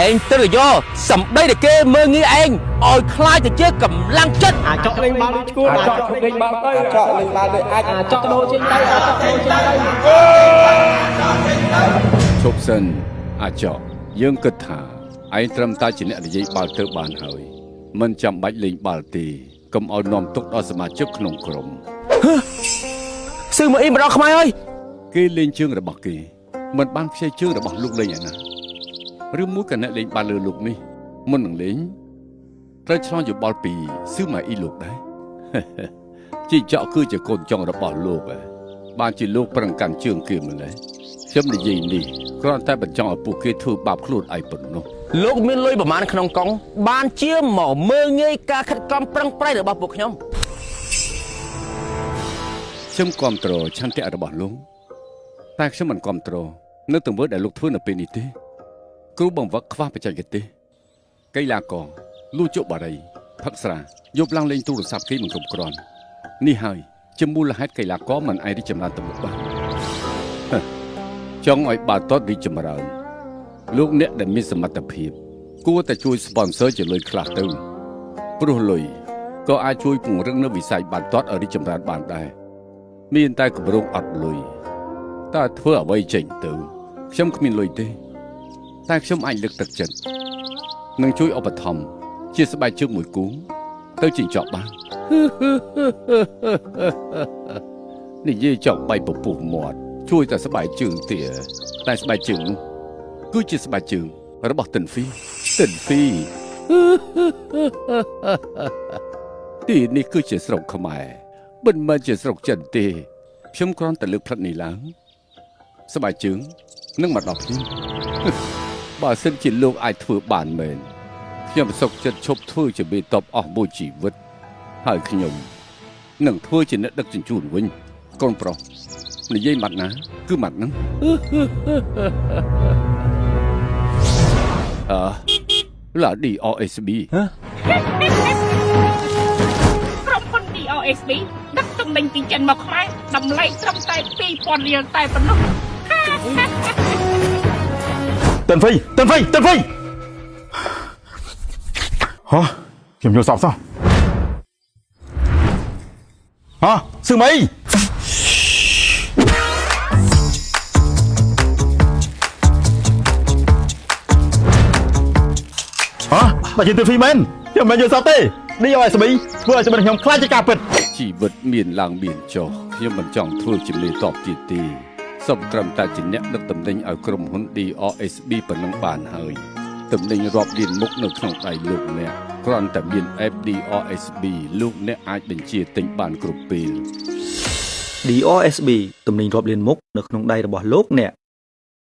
ឯងត្រូវយកសម្ដីដែលគេមើលងាយឯងឲ្យខ្លាយទៅជាកម្លាំងចិត្ត អាចចောက်លេងបាល់ដូចឈួត អាចចောက်ឈប់លេងបាល់ទៅ ចောက်លេងបាល់ដូចអាច អាចចောက်ដូរចេញទៅអាចចောက်ដូរចេញទៅ ឈប់សិនអាចកយើងគិតថាឯងត្រឹមតែជាអ្នកនិយាយបាល់ទៅបានហើយមិនចាំបាច់លេងបាល់ទេកុំឲ្យនាំទុកដល់សមាជិកក្នុងក្រុម ស៊ឺមកអ៊ីមកដល់ខ្មែរហើយ គេលេងជើងរបស់គេមិនបានខ្ចីជើងរបស់លោកលេងឯណាឬមួយក៏អ្នកលេងបាល់លើលោកនេះមុននឹងលេងត្រូវឆ្លងយោបល់ពីស៊ឺម៉ាអ៊ីលោកដែរ ជីចកគឺជាកូនចុងរបស់លោកឯងបានជាលោកប្រឹងកាន់ជើងគេម្ល៉េះខ្ញុំនិយាយនេះគ្រាន់តែបញ្ចង់ឲ្យពួកគេធ្វើបាបខ្លួនឯងប៉ុណ្ណោះ លោកមានលុយប្រមាណក្នុងកុងបានជាមកមើលងាយការខិតខំប្រឹងប្រែងរបស់ពួកខ្ញុំ ខ្ញុំគ្រប់គ្រងឆន្ទៈរបស់លោកតែខ្ញុំមិនគ្រប់គ្រងនៅទង្វើដែលលោកធ្វើនៅពេលនេះទេគ្រូបង្វឹកខ្វះបច្ចេកទេសកីឡាករលួចជក់បារីផឹកស្រាយប់ឡើងលេងទូរស័ព្ទគេមិនគ្រប់គ្រាន់នេះហើយជាមូលហេតុកីឡាករមិនអាចរីកចម្រើនទៅមុខបានហឹមចង់ឲ្យបាល់ទាត់រីកចម្រើនលោកអ្នកដែលមានសមត្ថភាព គួរតែជួយ sponsor ជាលុយខ្លះទៅព្រោះលុយក៏អាចជួយពង្រឹងនៅវិស័យបាល់ទាត់ឲ្យរីកចម្រើនបានដែរ មានតែគម្រោងអត់លុយតើធ្វើអ្វីចេញទៅខ្ញុំគ្មានលុយទេ តែខ្ញុំអាចលើកទឹកចិត្តនិងជួយឧបត្ថម្ភជាស្បែកជើងមួយគូទៅចិញ្ចក់បាន និយាយចង់បែកពពុះមាត់ជួយតែស្បែកជើងទេតែស្បែកជើងនោះគឺជាស្បែកជើងរបស់តិនហ្វីតិនហ្វី ទីនេះគឺជាស្រុកខ្មែរមិនមែនជាស្រុកចិនទេខ្ញុំគ្រាន់តែលើកផ្លិតនេះឡើងស្បែកជើងនឹងមកដល់ខ្ញុំ បើសិនជាលោកអាចធ្វើបានមែនខ្ញុំសុខចិត្តឈប់ធ្វើជាមេតបអស់មួយជីវិតហើយខ្ញុំនឹងធ្វើជាអ្នកដឹកជញ្ជូនវិញកូនប្រុសនិយាយម៉ាត់ណា គឺម៉ាត់ហ្នឹង អឺឡា DRSB ក្រុមហ៊ុន DRSB ដឹកទំនិញពីចិនមកខ្មែរតម្លៃត្រឹមតែ2000រៀលតែប៉ុណ្ណោះ តិនហ្វីតិនហ្វីតិនហ្វីហ៎ខ្ញុំយល់សពសោះហ៎សឹងមីហ៎បើជាតិនហ្វីមែនខ្ញុំមិនយល់សពទេនេះឲ្យស្មីធ្វើឲ្យស្មីខ្ញុំខ្លាចជាការពិត ជីវិតមានឡើងមានចុះខ្ញុំមិនចង់ធ្វើជាមេតបទៀតទេសូមត្រឹមតែជាអ្នកដឹកតំណែងឲ្យក្រុមហ៊ុន DRSB ប៉ុណ្ណឹងបានហើយតំណែងរាប់លានមុខនៅក្នុងដៃលោកអ្នកគ្រាន់តែមាន app DRSB លោកអ្នកអាចបញ្ជាទិញបានគ្រប់ពេល DRSB ទំនិញរាប់លានមុខនៅក្នុងដៃរបស់លោកអ្នក។